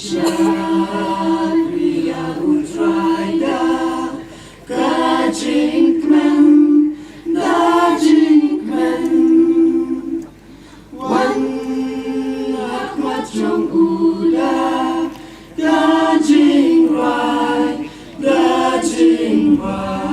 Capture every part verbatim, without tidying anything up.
Shakri ïa U Trai da ka jingkmen, da jingkmen. Wan ha khmat jong U da ka jingrwai, da jingrwai.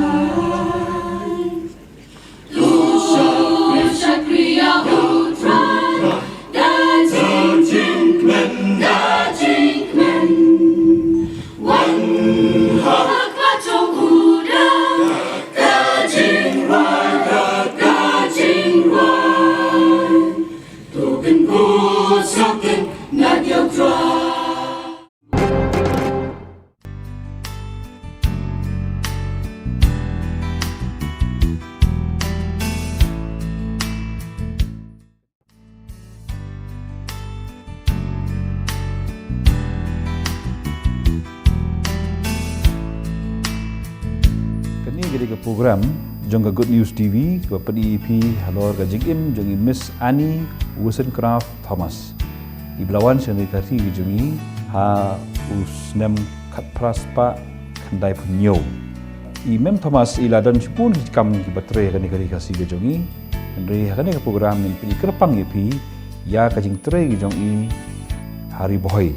Kane ka dei ka program jong ka Good News T V, kaba pynïaid ïa phi halor ka jingim jong i Miss Annie Wollstonecraft Thomas, iba la wan sha kane ka ri ka jong ngi ha u snem khatphra spah khyndaiphew hynñiew. I Mem Thomas i la don shibun ki kam kiba trei ha kane ka ri Khasi ka jong ngi. Hynrei ha kane ka program ngin pyni kyrpang ïa phi ïa ka jingtrei ka jong i ha Ri Bhoi,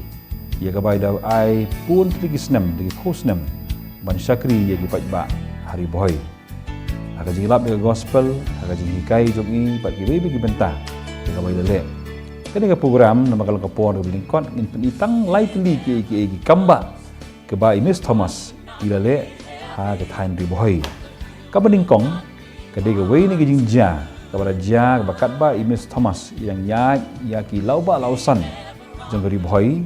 ïa kaba i da ai bun tylli ki snem, da ki phew snem, ban shakri ïa ki paidbah ha Ri Bhoi, ha ka jingïalap ïa ka gospel, ha ka jinghikai jong i bad kiwei pat ki bynta ïa kaba i la leh. Kane ka program, namar ka long ka por kaba lyngkot, ngin pyni tang lai tylli ki, ki, ki kam ba kaba i Miss Thomas i la leh ha ka thaiñ Ri Bhoi. Kaba nyngkong, ka dei kawei na ki jingjia kaba la jia, kaba katba i Miss Thomas i dang ïaid ïa ki lawbah lawsan jong ka Ri Bhoi,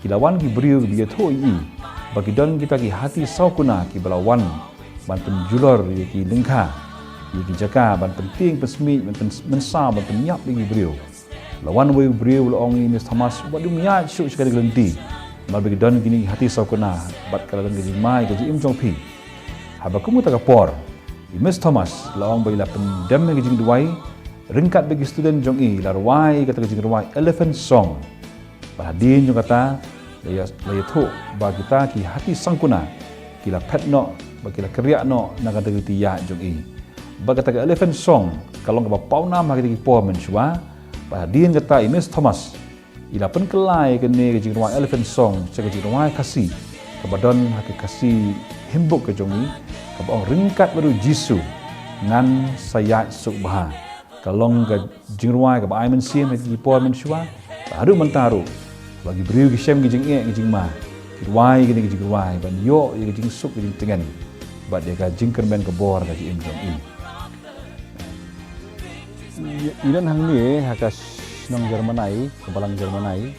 ki la wan ki briew kiba ïathuh ïa i ba ki don kita ki hati sawkuna kiba la wan ban pynjulor ïa ki lyngkha, ïa ki jaka, ban pyntieng pynsmiej, ban pynmynsaw, ban pynïap ïa ki briew. La wan uwei u briew, la ong ïa i Miss Thomas, wat ïaid shuh sha kane ka lynti, namar ba ki don kine ki hati sawkuna bad ka la don ka jingma ïa ka jingim jong phi. Haba kum kata ka por, i Miss Thomas la ong ba i la pyndem ïa ka jingduwai ryngkat bad ki student jong i, la rwai kata ka jingrwai Elephant Song. Bad hadien jong kata, la ïa, la ïathuh ba kita ki hati sawkuna ki la phet noh bad ki la kyrriah noh na kata ka lynti ïaid jong i. Bad kata ka Elephant Song ka long kaba pawnam ha kita ki por mynshuwa. Bad hadien kata i Miss Thomas i la pynkylla ïa kane ka jingrwai Elephant Song sha ka jingrwai Khasi kaba don ha ka Khasi Hymnbook ka jong i, kaba ong, Ryngkat bad U Jisu ngan sa ïaid suk bha. Ka long ka jingrwai kaba ai mynsiem ha ki por mynshuwa. Bad haduh mynta ruh, ba ki briew ki shem ki jingeh ki jingma, ki rwai kane ka jingrwai ban ïoh ïa ka jingsuk ka jingtngen bad ïa ka jingkyrmen ka bor ha ka jingim jong i. I, i don hangne ha ka shnong Germany, ka balang Germany.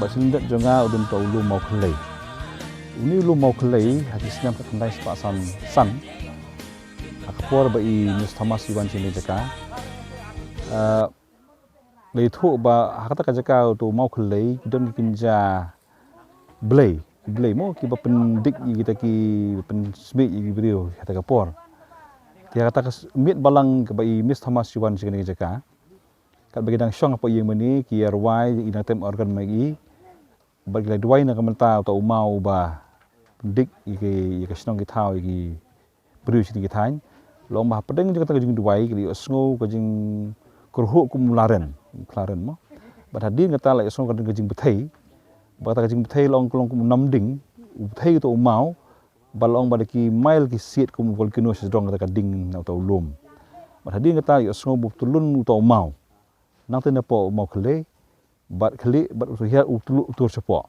Bad sha lyndet jong nga u don uta u lum Mawkhyllei. Une u lum Mawkhyllei, ha ki snem khatkhyndai spah san san, ha ka por ba i Miss Thomas i wan sha kane ka jaka, eh, la ïathuh ba ha kata ka jaka uta u Mawkhyllei ki don ki kynja blei, blei mo, kiba pyndik ïa kita, ki pynsmiej ïa ki briew ha kata ka por. Te ha kata ka s-, miet balang kaba i Miss Thomas i wan sha kane ka jaka, katba ki dang shong hapoh ïing mane, ki ïa rwai, i dang tem organ ma i, bad ki la duwai na ka bynta uta u maw uba pyndik ïa ki, ïa ka shnong ki thaw, ïa ki briew sha kine ki thaiñ. La ong ba hapdeng jong kata ka jingduwai ki la ïohsngew ka jingkyrhuh kum u laren, u laren mo. Bad hadien kata la ïohsngew ka don ka jingbthei. Bad kata ka jingphai la ong ka long kum u namding, u phai uta u maw, bad la ong ba da ki mile ki siat kum u volcano sha sdang kata ka ding na uta u lum. Bad hadien kata ïohsngew ba u tyllun uta u maw. Nangta na poh u maw khlieh, bad khlieh, bad u hiar u tyllun u tur shapoh.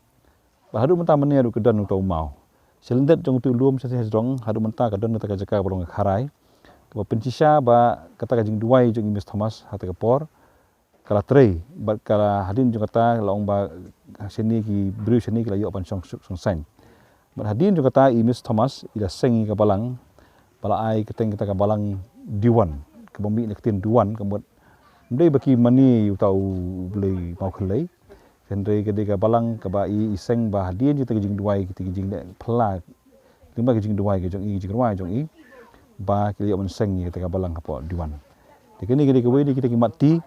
Bad haduh mynta mynne ruh ka don uta u maw. Sha lyndet jong uta u lum sha sdang, haduh mynta ka don kata ka jaka ba long ka kharai. Kaba pynshisha ba kata ka jingduwai jong i Miss Thomas ha kata ka por ka la trei, bad ka la hadien jong kata la ong ba shane ki briew shane ki la ïoh ban shong suk shong saiñ. Bad hadien jong kata i Miss Thomas i la seng ïa ka balang, ba la ai kyrteng kata ka balang Diwan, kaba mih na ka ktien Duwan, ka mut ym dei ba ki mane ïa uta u blei maw khlieh. Hynrei ka dei ka balang kaba i, i seng ba hadien jong kata ka jingduwai, kata ka jingleh phylla, lyngba ka jingduwai ka jong i, ka jingrwai jong i, ba ki la ïoh ban seng ïa kata ka balang hapoh Diwan. Te kane ka dei kawei na kita ki mat ti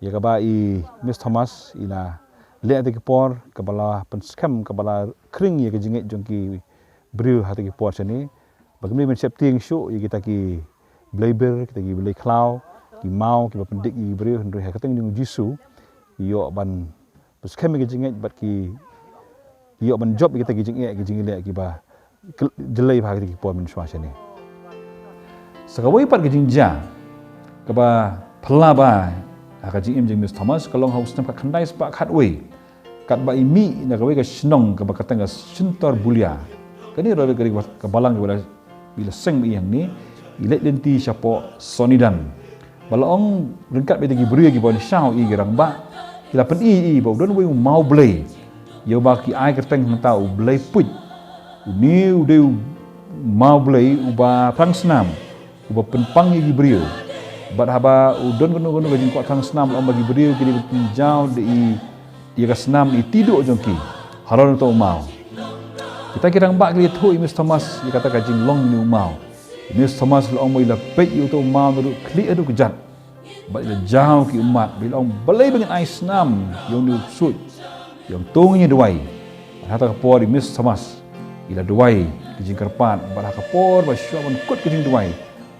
ïa kaba i Miss Thomas i la leh ha kata ki por kaba la pynskhem, kaba la khring ïa ka jingngeit jong ki briew ha kata ki por shane. Ba kim dei ban sheptieng shuh ïa kita ki blei bir, kita ki blei khlaw, ki maw kiba pyndik ïa ki briew, hynrei ha ka kyrteng jong u Jisu ki ïoh ban pynskhem ïa ka jingngeit bad ki ïoh ban jop ïa kita ki jingeh, ki jingleh kiba jyllei bha ha kita ki por mynshuwa shane. Sa kawei pat ka jingjia kaba phylla bha ha ka jingim jong Miss Thomas ka long ha u snem khatkhyndai spah khatwei, katba i mih na kawei ka shnong kaba kyrteng ka Shyntor Bulia. Kane ruh ka dei ka balang kaba la, ba la seng ba i hangne, i leit lynti shapoh Sonidan. Ba la ong ryngkat bad kita ki briew kiba wan shaw ïa i, ki rangbah ki la pyni ïa i ba u don uwei u maw blei, ïa uba ki ai kyrteng hangta u Blei Puit. Une u dei u maw blei uba thrang snam, uba pynpang ïa ki briew. Bad haba u don kano kano ka jingkwah thrang snam, la ong ba ki briew ki dei ban pynjaw da i, ïa ka snam na i tih duh jong ki halor uto u maw. Kita ki rangbah ki la ïathuh ïa i Miss Thomas ïa kata ka jinglong une u maw. I Miss Thomas la ong ba i la peit ïa uto u maw naduh khlieh haduh kjat. Bad i la jaw ki ummat, bad i la ong, balei ba ngin ai snam ïa une u ksuid? I ong, to ngin ïa duwai. Bad ha kata ka por i Miss Thomas i la duwai ka jingkyrpad, bad ha ka por ba shuwa ban kut ka jingduwai,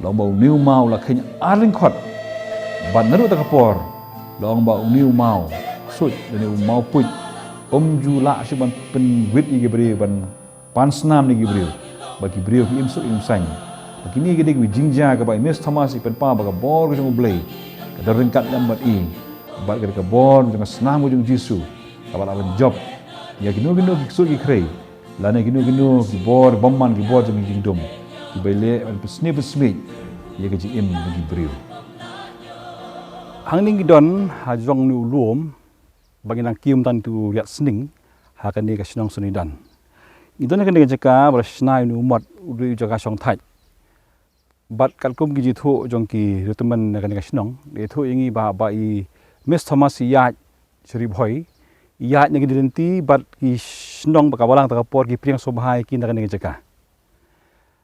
la ong ba une u maw u la kheiñ ar lyngkhot. Bad naduh kata ka por la ong ba une u maw ksuid, une u maw puit, um ju lah shuh ban pynwit ïa ki briew, ban pan snam ïa ki briew. Bad ki briew ki im suk im saiñ. Bad kine ki dei ki jingjia kaba i Miss Thomas i pynpaw ba ka bor ka jong U Blei ka don ryngkat lem bad i. Bad ka dei ka bor jong ka snam ka jong U Jisu kaba lah ban jop ïa kino kino ki ksuid ki khrei, lane kino kino ki bor bymman, ki bor jong ki jingdum, kiba leh ban pynsniew pynsmiej ïa ka jingim jong ki briew. Hangne ngi don ha jrong une u lum ba ngi nang kiew tang tu riat sning ha kane ka shnong Sonidan. Ngi don ha kane ka jaka ba la shna ïa une u mot, u dei u jaka shongthait. Bad katkum ki jingthoh jong ki riewtymmen na kane ka shnong, la ïathuh ïa ngi ba, ba i Miss Thomas i ïaid sha Ri Bhoi, i ïaid na kine ki lynti bad ki shnong ba ka balang kata ka por ki pdiang sngewbha ïa ki na kane ka jaka.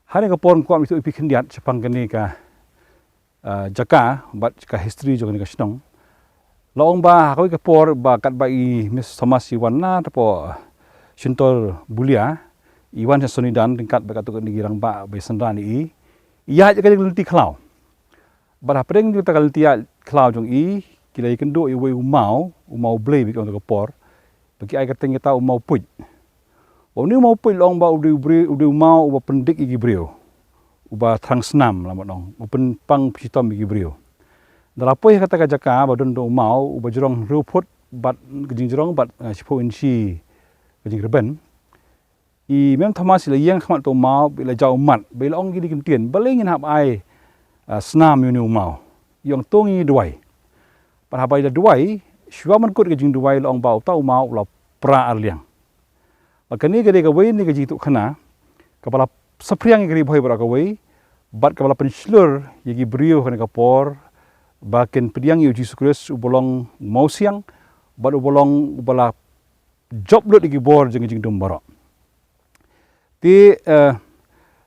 Ha kane ka por nga kwah ban ïathuh ïa phi khyndiat shaphang kane ka, ah, jaka bad ka history jong kane ka shnong. La ong ba ha kawei ka por ba katba i Miss Thomas i wan na hapoh Shyntor Bulia, i wan sha Sonidan ryngkat bad katto katne ki rangbah ba ïa synran ïa i, i ïaid ïa kane ka lynti khlaw. Bad hapdeng jong kata ka lynti ïaid khlaw jong i, ki la ïakynduh ïa uwei u maw, u maw blei ba ki ong ha kata ka por, ba ki ai kyrteng ïa uta u maw puit. Une u maw puit la ong ba u dei u briew, u dei u maw uba pyndik ïa ki briew, uba thrang snam, la mut ong, u pynpang pynshitom ïa ki briew. Ynda la poi ha kata ka jaka ba don u maw uba jrong hynriew phut bad ka jingjrong bad, eh, shiphew inshi ka jingrben. I Mem Thomas i la ïeng khmat uto u maw, i la jaw ummat, ba i la ong kine ki ktien, balei ngin hap ai, ah, snam ïa une u maw? I ong to ngin ïa duwai. Bad haba i la duwai, shuwa ban kut ka jingduwai la ong ba uta u maw u la pra arliang. Bad kane ka dei kawei na ki jingïathuhkhana kaba la saphriang ïa ka Ri Bhoi baroh kawei, bad kaba la pynshlur ïa ki briew ha kane ka por ba kin pdiang ïa U Jisu Khrist uba long u mawsiang, bad uba long uba la jop lut ïa ki bor jong ki jingdum baroh. Te, eh,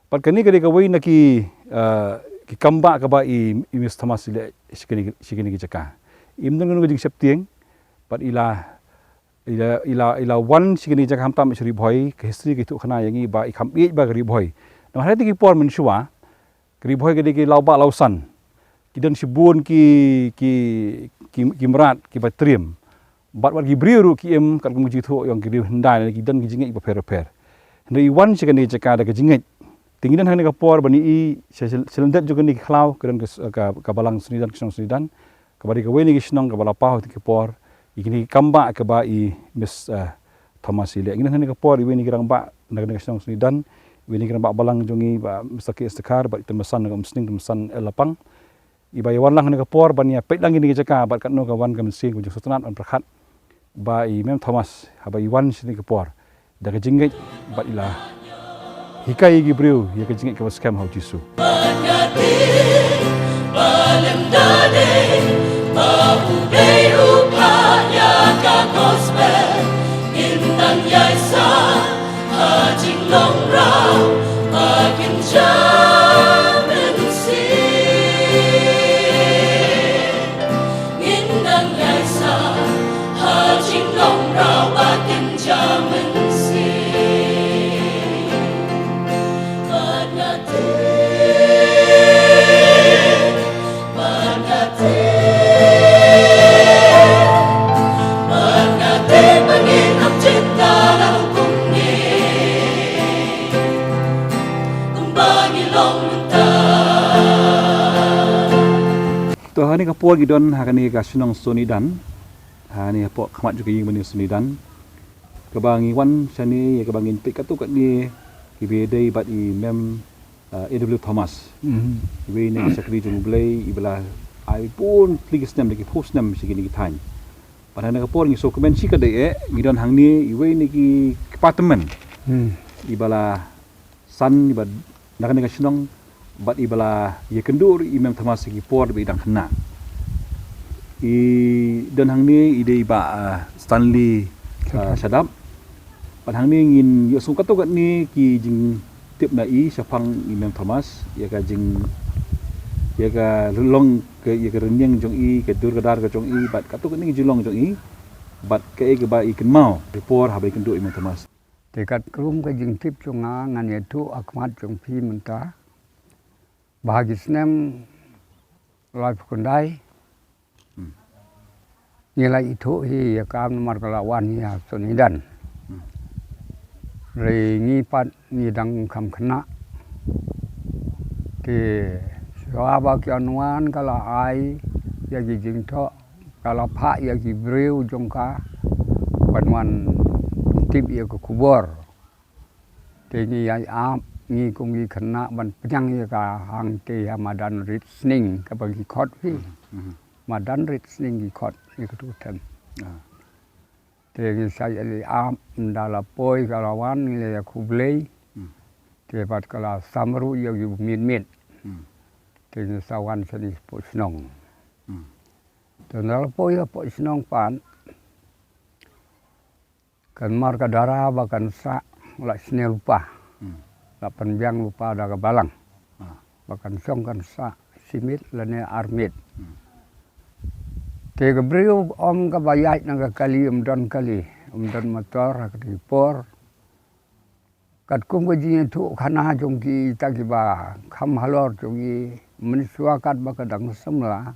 bad kane ka dei kawei na ki, eh, ki kambah kaba i, i Miss Thomas i leh sha kine, sha kine ki jaka. Im don kano ka jingsheptieng, bad i la, i la, i la, i la wan sha kine ki jaka khamtam sha Ri Bhoi, ka history ka ïathuhkhana ïa ngi ba i kham ïeit bha ha ka Ri Bhoi. Namar ha kine ki por mynshuwa, ka Ri Bhoi ka dei ki lawbah lawsan. Ki don shibun ki, ki, ki, ki mrad kiba triem. Bad wat ki briew ruh ki im katkum ka jingïathuh jong ki riew hyndai, lane ki don ki jingngeit bapher bapher. Hynrei i wan sha kane ka jaka da ka jingngeit. Te ngi don ha kane ka por ban ïohi sha, sha, sha lyndet jong kane ka khlaw, ka don ka, ka, ka balang Sonidan, ka shnong Sonidan. Kaba dei kawei na ki shnong kaba la paw ha kine ki por ïa kine ki kambah kaba i Miss, eh, Thomas i leh. Ngi don ha kane ka por, iwei na ki rangbah na kane ka shnong Sonidan, iwei na ki rangbah balang jong ngi, Bah Mister K S Dkhar, bad i Tymmen Basan na ka Umsning, Tymmen Basan L Lapang. Iba ïa wan lang ha kane ka por ban ïa peit lang kine ki jaka bad katno ka wan ka mynsiem ka jingsngewtynnat ban pyrkhat ba i Mem Thomas haba i wan sha kane ka por da ka jingngeit bad i la hikai ïa ki briew ïa ka jingngeit kaba skhem ha U Jisu. Ka por ngi don ha kane ka shnong Sonidan, ha ne hapoh khmat jong ka ïing mane Sonidan, kaba ngi wan shane ïa kaba ngin peit katto katne kiba dei bad i Mem, uh, A W Thomas. Iwei na ki shakri jong U Blei iba la ai bun tylli ki snem da ki phew snem sha kine ki thaiñ. Bad ha kane ka por ngi sngewkmen shikatdei eh ngi don hangne iwei na ki kpa tymmen iba la san iba na kane ka shnong bad iba la ïakynduh ruh i Mem Thomas ha ki por ba i dang khynnah. I don hangne i dei i Bah, ah, Stanley, ah, Shadap. Bad hangne ngin ïohsngew katto katne ki jingtip na i shaphang i Mem Thomas, ïa ka jing, ïa ka long ka, ïa ka rynïeng jong i, ka dur ka dar ka jong i bad katto katne ki jinglong jong i bad kaei kaba i kynmaw ha ki por haba i kynduh i Mem Thomas. Te katkum ka jingtip jong nga ngan ïathuh ha khmat jong phi mynta ba ha ki snem laiphew khyndai ngi la ithuh hi ïa ka namar ka la wan hi ha Sonidan. Hynrei ngi pat ngi dang kham khynnah. Te shuwa ba ki wan ka la ai ïa ki jingthoh, ka la phah ïa ki briew jong ka ban wan tip ïa ka khubor. Te ngi ïai ap ngi kum ki khynnah ban pynïang ïa ka hangtei ha madan Ritsning kaba ngi khot hi. Madan Ritsning ngi khot ïa katu ka them. Te ngi sa ïai ap, ynda la poi ka la wan ngi la ïakhublei. Te pat ka la sam ruh ïa u miet miet. Te ngi sa wan shane hapoh shnong. Te ynda la poi hapoh shnong pat kan mar ka dara ba kan sah la sniew lypa. La pynbiang lypa da ka balang ba kan shong kan sah shi miet lane ar miet. Te ka briew ym kaba ïaid na ka kali, ym don kali, ym don motor ha kata ki por. Katkum ka jingïathuhkhana jong kita kiba kham halor jong ngi, mynshuwa katba ka dang samla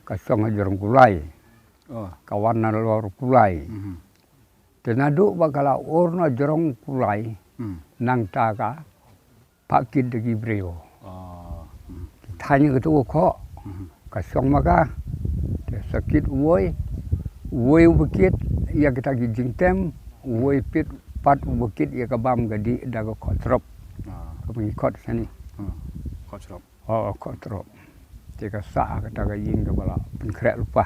ka shong ha jrong kulai. Ka wan halor kulai. Te naduh ba ka la ur na jrong kulai nangta ka phah kit da ki briew. Ki thaiñ katu ka khoh ka shong ma ka. Te sa kit uwei, uwei uba kit ïa kita ki jingtem, uwei pit pat uba kit ïa ka bam ka dih da ka khoh tyrop. Kaba ngi khot shane. Khoh tyrop. Oh, khoh tyrop. Te ka sah ha kata ka ïing kaba la pynkhreh lypa.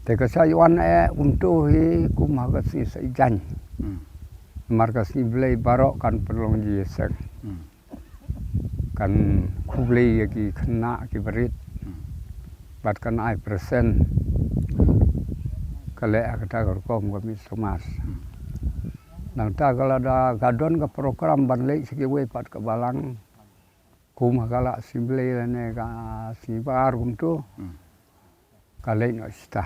Te ka sa wan eh kumtu hi kum ha ka sngi Saitjaiñ. Namar ka sngi Blei baroh kan pynlong jingïaseng. Kan khublei ïa ki khynnah ki barit. Bad kan ai present. Ka leh ha kata ka rukom ka Mem Thomas. Nangta ka la da ka don ka program ban leit sha kiwei pat ka balang. Kum ha ka la sngi Blei lane ka sngi Bar kumtu. Ka leit noh shata.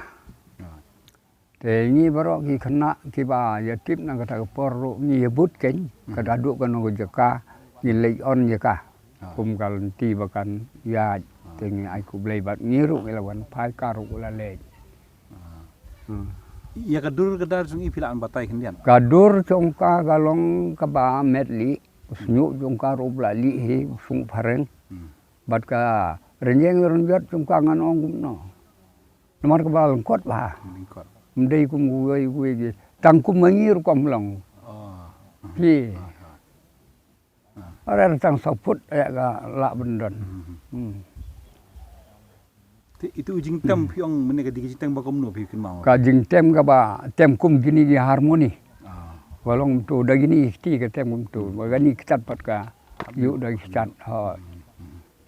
Te ngi baroh ki khynnah kiba ïatip na kata ka por ruh ngi ïabud kein, ka da duh kano ka jaka ngi leit on ïa ka. Kum ka lynti ba kan ïaid te ngi ai khublei bad ngi ruh ngi la wan phai, ka ruh ka la leit. Ïa ka dur ka dar jong i phi lah ban batai khyndiat? Ka dur jong ka ka long kaba met lieh, u shñiuh jong ka ruh ba la lieh hi, u shñiuh phareng. Bad ka rynïeng rynjot jong ka ngan ong kumno. Namar kaba lyngkot bha. Lyngkot. Ym dei kum uwei uwei ki. Tang kum ma ngi rukom long. Phi. Are tang saw phut ïa ka lah ban don. Te itu u jingtem phi ong mynne ka dei ka jingtem ba kumno phi kynmaw? Ka jingtem kaba tem kum kine ki harmoni. Ba long kumtu da kine ki kti ka tem kumtu. Ba kane ki ktad pat ka ïuh da ki ktad.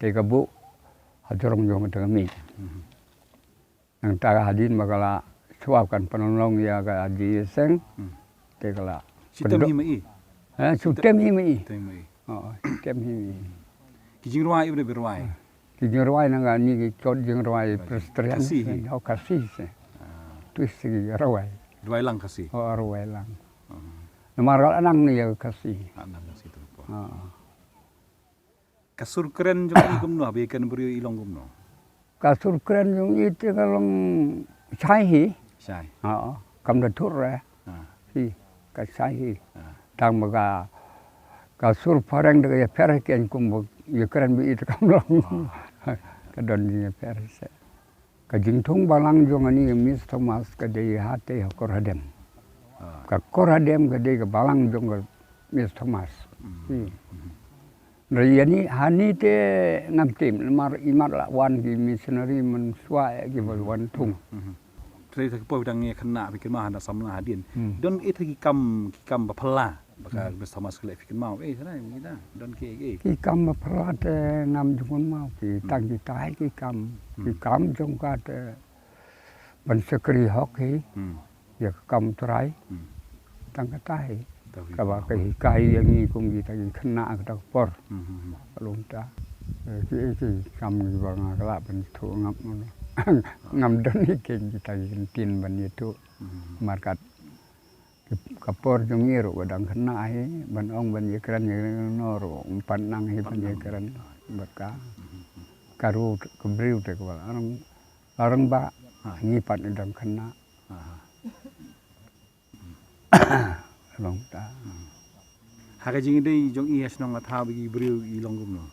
Te ka buh ha jrong jong ka tnga miej. Nangta hadien ba ka la shuwa kan pynlong ïa ka jingïaseng. Te ka la. Shu tem hi ma i? Ha, shu tem hi ma i. Tem hi ma i. Oh, shu tem hi ma i. Ki jingrwai i ba rwai. Ki jingrwai na kane ki kot jingrwai Presbyterian. Khasi hi. Oh, Khasi se. Twist ki rwai. Rwai lang Khasi. Oh, rwai lang. Namar ka la nang ne ïa Khasi. Nang Khasi tu. Ka sur kren jong i kumno, haba ïakren briew i long kumno? Ka sur kren jong i te ka long shai hi. Shai. Ha, kam da thur re. Hi, ka shai hi. Tang ba ka, ka sur phareng da ka ïapher hi ken kum ba ïakren ba i te kam long. Ka don jingïapher shisha. Ka jingthung balang jong ani Miss Thomas ka dei hatei ha Kor Hadem. Ah. Ka Kor Hadem ka dei ka balang jong ka Miss Thomas. Hmm. Hmm. Hynrei ïa ni, hani te ngam tip, namar imat la wan ki missionary mynshuwa ïa ki ba wan thung. Hmm. Te sa ki por dang ïa khynnah phi kynmaw hana samla hadien. Hmm. Don ita ki kam, ki kam ba phylla ba ka Miss Thomas ka leh phi kynmaw. Eh, sana ngi da. Don ki, ki. Ki kam ba phylla te ngam ju kynmaw ki, tang kita hi ki kam. Ki kam jong ka te ban shakri hok hi. Hmm. Ïa ka kam Trai. Hmm. Tang kata hi. Kaba ka hikai ïa ngi kum kita ki khynnah kata ka por. Hmm, hmm, hmm. Ka long ta. Eh, ki, ki kam ngi ba nga ka lah ban ïathuh ngam, ngam don hi kum kita ki ktien ban ïathuh. Hmm. Namar kat ka por jong ngi ruh ka dang khynnah hi, ban ong ban ïakren ïa no ruh ym pat nang hi ban ïakren bad ka. Hmm, hmm, hmm. Ka ruh ka briew te ka ba la rangbah, ngi pat ngi dang khynnah. Aha. Long ta. Ha ka jingïadei jong i ha shnong ka thaw ba ki briew i long kumno?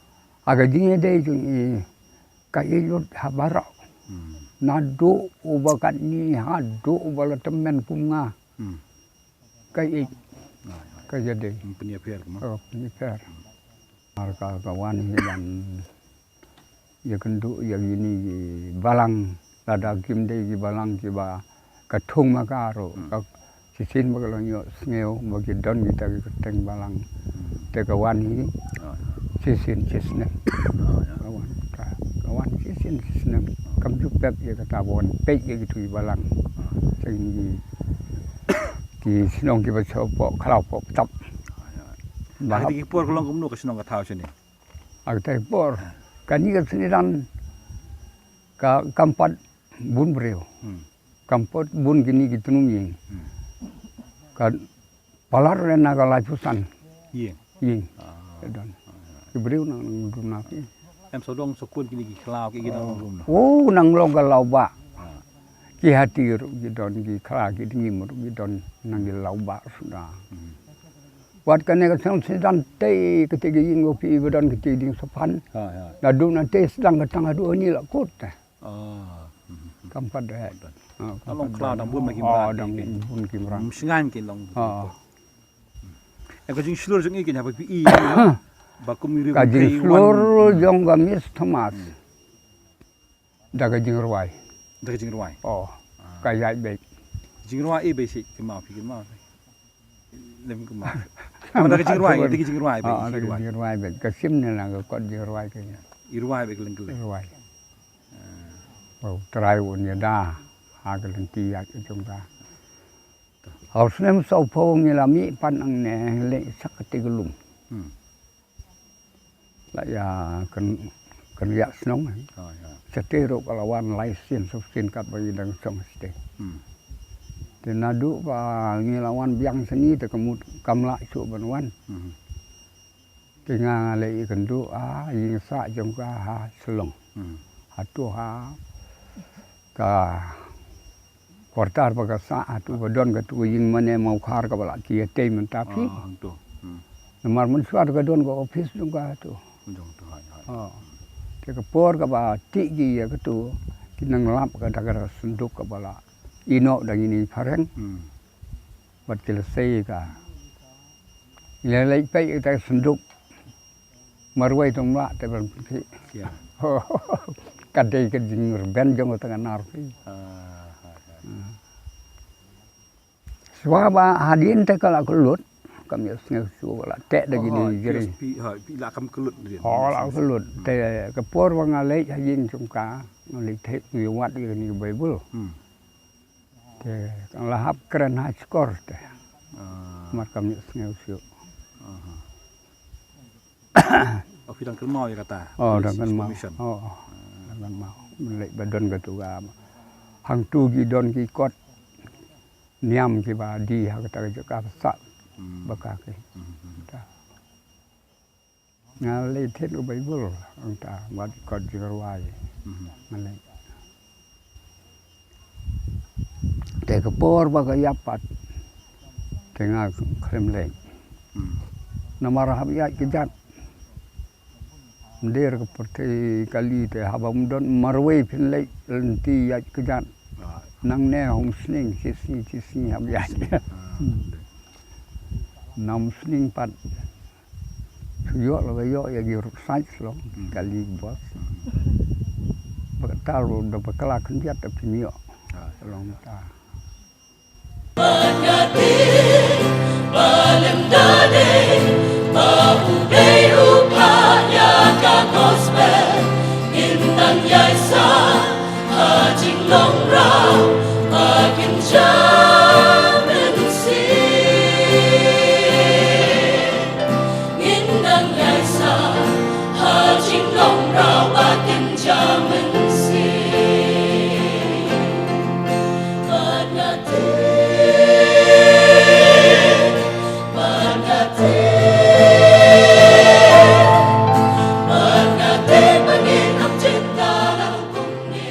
Ha ka jingïadei jong i ka i lut ha baroh. Hmm. Naduh uba katni haduh uba la tymmen kum nga. Hmm. Ka i ka ïadei. Hmm, pynïapher kumno? Oh, pynïapher. Mar ka ka wan hi ban ïakynduh ïa kine ki balang, lada kim dei ki balang kiba ka thung ma ka ruh, ka shisien ba ka long ïohsngew ba ki don kita ki kyrteng balang. Te ka wan hi shisien shisnem. Ka wan ka, ka wan shisien shisnem. Kam ju pep ïa kata ba wan peit ïa kitu ki balang. Te kine ki, ki shnong kiba shu pok khlaw pok tap. Ba ha kata ki por ka long kumno ka shnong ka thaw shane? Ha kata ki por. Kane ka snidan ka kam pat bun briew. Hmm. Kam pat bun kine ki tnum ïing. Hmm. Ka palat re na ka laiphew san ïing. Ïing. Ah. Ka don. Ki briew nang, nang duna ki. Em sawdong sawkun kine ki khlaw ki, ki nang long kumno? Oh, nang long ka lawbah. Ah. Ki hati ruh ki don, ki khlaw ki dngim ruh ki don, nang ki lawbah suda. Hmm. Wat kane ka shnong snidan te kata ka ïing ka phi ba don kata ka dieng saphan. Ha, ha. Naduh na te sdang ka tang haduh hani la kut te. Ah. Hmm. Kam pat dei. Ah, kam pat dei. Dang bun ma ki mrad. Oh, dang bun ki mrad. Ym shngaiñ ki long. Ah. Em ka jingshlur jong i kine haba phi i ba kum i riew ka jingshlur jong ka Miss Thomas. Hmm. Da ka jingrwai. Da ka jingrwai. Oh. Ah. Ka ïaid beit. Jingrwai i beit shi kynmaw phi kynmaw. Lem kynmaw. Da ka jingrwai, da ka jingrwai beit. Ah, da ka jingrwai beit. Ka shim ne na ka kot jingrwai ka. I rwai beit ka leng ka leng. Rwai. Ah. Oh, Trai un ïada ha ka lynti ïaid ka jong ka. Ha u snem sawphew ngi la mih pat nangne leit sha kata ka lum. Hmm. La ïa kyn, kynriah shnong. Oh, ïa. Shatei ruh ka la wan lai sien saw sien katba ngi dang shong shatei. Hmm. Te naduh ba ngi la wan biang shane te ka mut kam lah shuh ban wan. Hmm. Te nga leit ïakynduh ha ïing sah jong ka ha Shillong. Hmm. Hato ha ka quarter ba ka sah, hato ba don katu ka ïing mane Mawkhar kaba la ki ïatei mynta phi. Ah, hangto. Hmm. Namar mynshuwa ka don ka office jong ka hato. Jong to, hai, hai. Ah. Te ka por kaba tih ki ïa katu ki nang lap ka da ka synduk kaba la ïehnoh da kine ki phareng. Hmm. Bad ki la sei ka. Ngi la leit peit ïa ka synduk. Marwei tang mlak te ban pynkhih. Ïa. Ka dei ka jingrben jong ka tang anar phi. Ah, ah, ah. Hmm. Shuwa ba hadien te ka la kyllut. Kam ïohsngew shuh ba la teh da kine ki jri. Phi, ha, phi la kam kyllut hadien. Oh, la kyllut. Hmm. Te ka por ba nga leit ha ïing jong ka, nga leit thied, nga ïa wad ïa kane ka Baibl. Hmm. Te ka la hap kren ha shkor te. Ah. Mar kam ïohsngew shuh. Aha. Oh, phi dang kynmaw ïa kata? Oh, dang kynmaw. Mission. Oh, oh. Dang kynmaw. Mynleit ba don katu ka. Hangtu ki don ki kot niam kiba die ha kata ka jaka ba sah. Hmm. Ba ka ki. Hmm, hmm. Ta. Nga leit thied u Baibl, hangta, bad kot jingrwai. Mhm. Nga leit. Te ka por ba ka ïap pat, te nga khlem leit. Hmm. Namar hap ïaid ka jat. Ym der ka pyrthei kali te haba ym don marwei phin leit lynti ïaid kjat. Ah, nangne hom sning, shi sngi, shi sngi hap ïaid. Ah, nam sning pat. Shu ïoh la ka ïoh ïa ki ruh sait long, hmm, kali bos. Hmm. Ba kata ruh da bakla khyndiat da phin ïoh. Ah, long ta. Bad nga tip ba lymda dei ba U Blei u phah ïa ka gospel, ngin nang ïaisah ha jinglong raw ba kin jam mynsiem. Ngin nang ïaisah ha jinglong raw ba kin jam mynsiem. Bad nga tip, bad nga tip, bad nga tip ba ngin ym jingbha lang kumne.